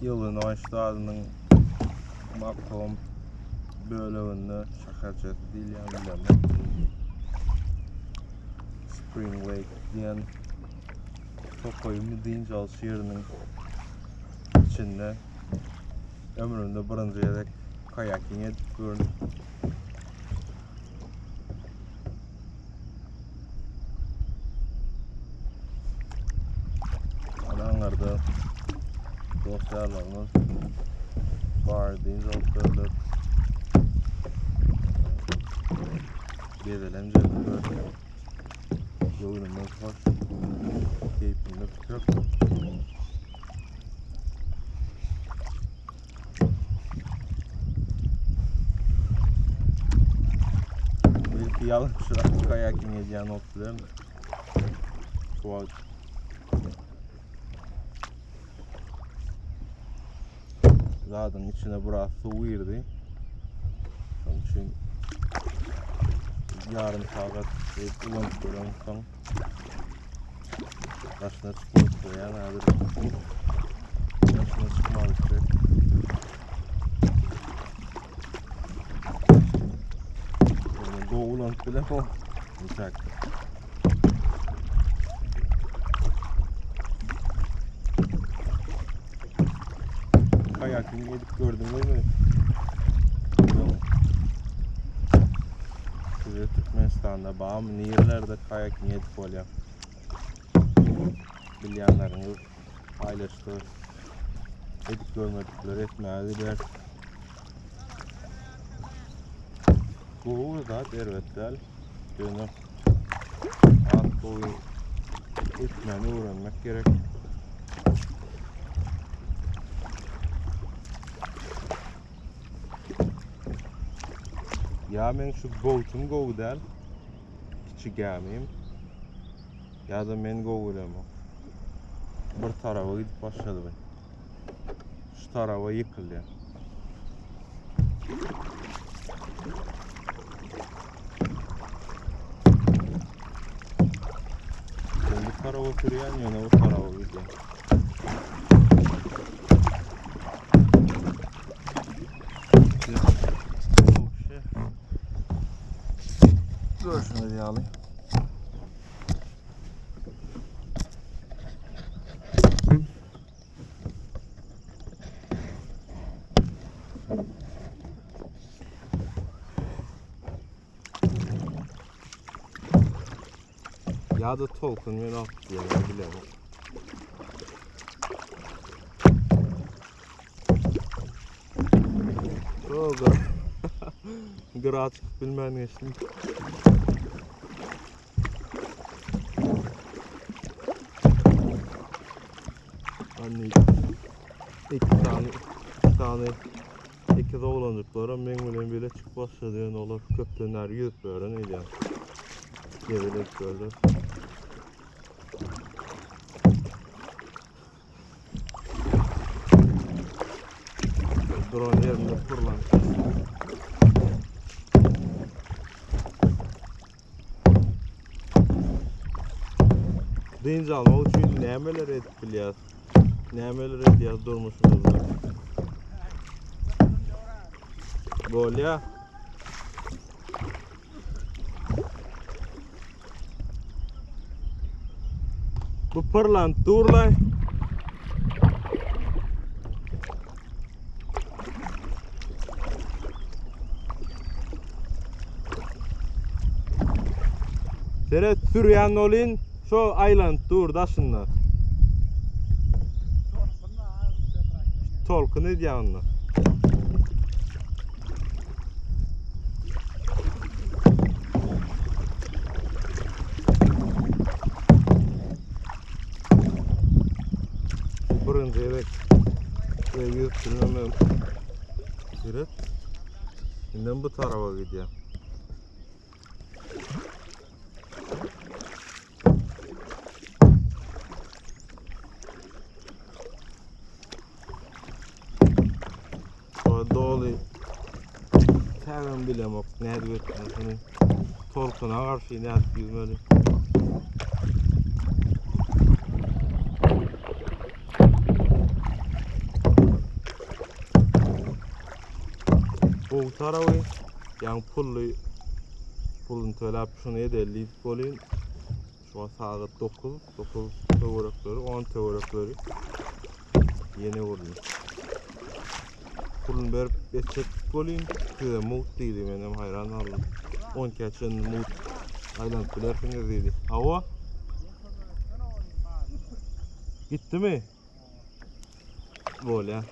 Illinoý ştatynyň Macomb böleginde şäherçesi diýilýän bilemok. Spring Lake diýen tokaýmy dynç alyş ýeriniň içinde ömrümde birinji gezek kaýaking edip gördüm. Ana aňarda dost ýarlarymyz bar dynç alyp görler. Gezelenç edip gör. Göwnümiz hoş. Keýpimiz kök. Belki ýalňyşrak kaýaking edýän bolup bilerin. Şu wagt zadyň içine biraz suw girdi. Şonuň üçin ýarym sagat ulanyp görensoň Daşyna çykmak isleýän häzir. Daşyna çykmak isleýän. Yani gowy ulanyp bilemok. Intak. Kayaking edip gördüňizmi? Size Türkmenistanda barmy? Nirelerde kayaking edip bolýar? Bilýänleriňiz paýlaşsa edip görmedikler etmäge gider. Gowy zat erbet däl. Ýöne az gowy etmäni öwrenmek gerek. Ýa meň şu boatum gowy däl. Kiçi gämim. Ýa-da men gowy bilemok. Bir taraba gidip başlady bu. Şu taraba ýykylýar. Ben bu taraba sürýän, ýöne bu taraba gidýär. Görşüňiz ýaly. Ýa-da tolkun meni alyp gidýär, bilemok. Oldu. Gyra çykyp bilmän geçdim. Anne iki tane, iki tane ikiz oglanjyklaram meň bilen bile çykyp başlady ýöne olar köpden bäri ýüzüp ýören öýdýän. Gezelenç edip ýörler. Duran yerinde fırlan. Dynç almak üçin nämeler edip bilýäs? Nämeler edýäs durmuşymyzda? Bolýa. Bu pyrlanyp durlaý. Seret sürýän bolyn, şo aýlanyp dur daşynda. Tolkun edýär onda. Birinji gezek ýüzüp bilmemem. Seret. Indem bu taraba gidýär. O doly tägem bilemok nädip etmeli şuny. Tolkuna garşy nädip ýüzmeli. gowy taraby ýaňy pully puluny töläp şuny edeli diýdik welin şu wagt sagat 9, 9 töwerekleri, 10 töwerekleri ýene urdy. Puluny berip etjek welin size mugt diýdi menem haýran galdym. 12 çenli mugt aýlanyp bilersiňiz diýdi. Hawa. Gitdimi? Bolýar.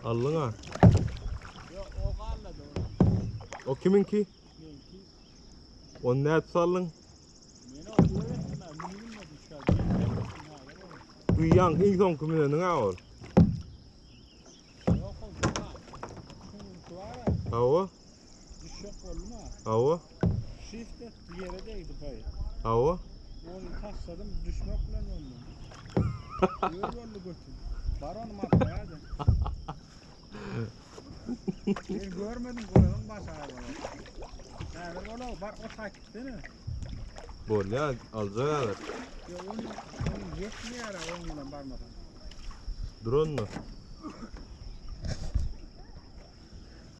Aldyň ha. Ýok, o gallady ony. O kimiňki? Meňki. Ony nädip saldyň? Men o öwretdim, münülmedi düşer. Bu ýaňky iň soňky müneniň ha ol. Ýok, ol bar. Şuňky bar. Hawa, Düşjek boldy ma. hawa, Shift etdi, ýere degdi paý. hawa. Ony taşladym, düşmek bilen boldy. Ýör boldy götüm. Bar ony matlaýardy. Men görmedim, goýuň başa bolar. Häzir bolar, bar o taýtdyny. Bolýar, aljak häzir. Ýok, ony, ony ýetmeýär, oň bilen barmasaň. Duranmy?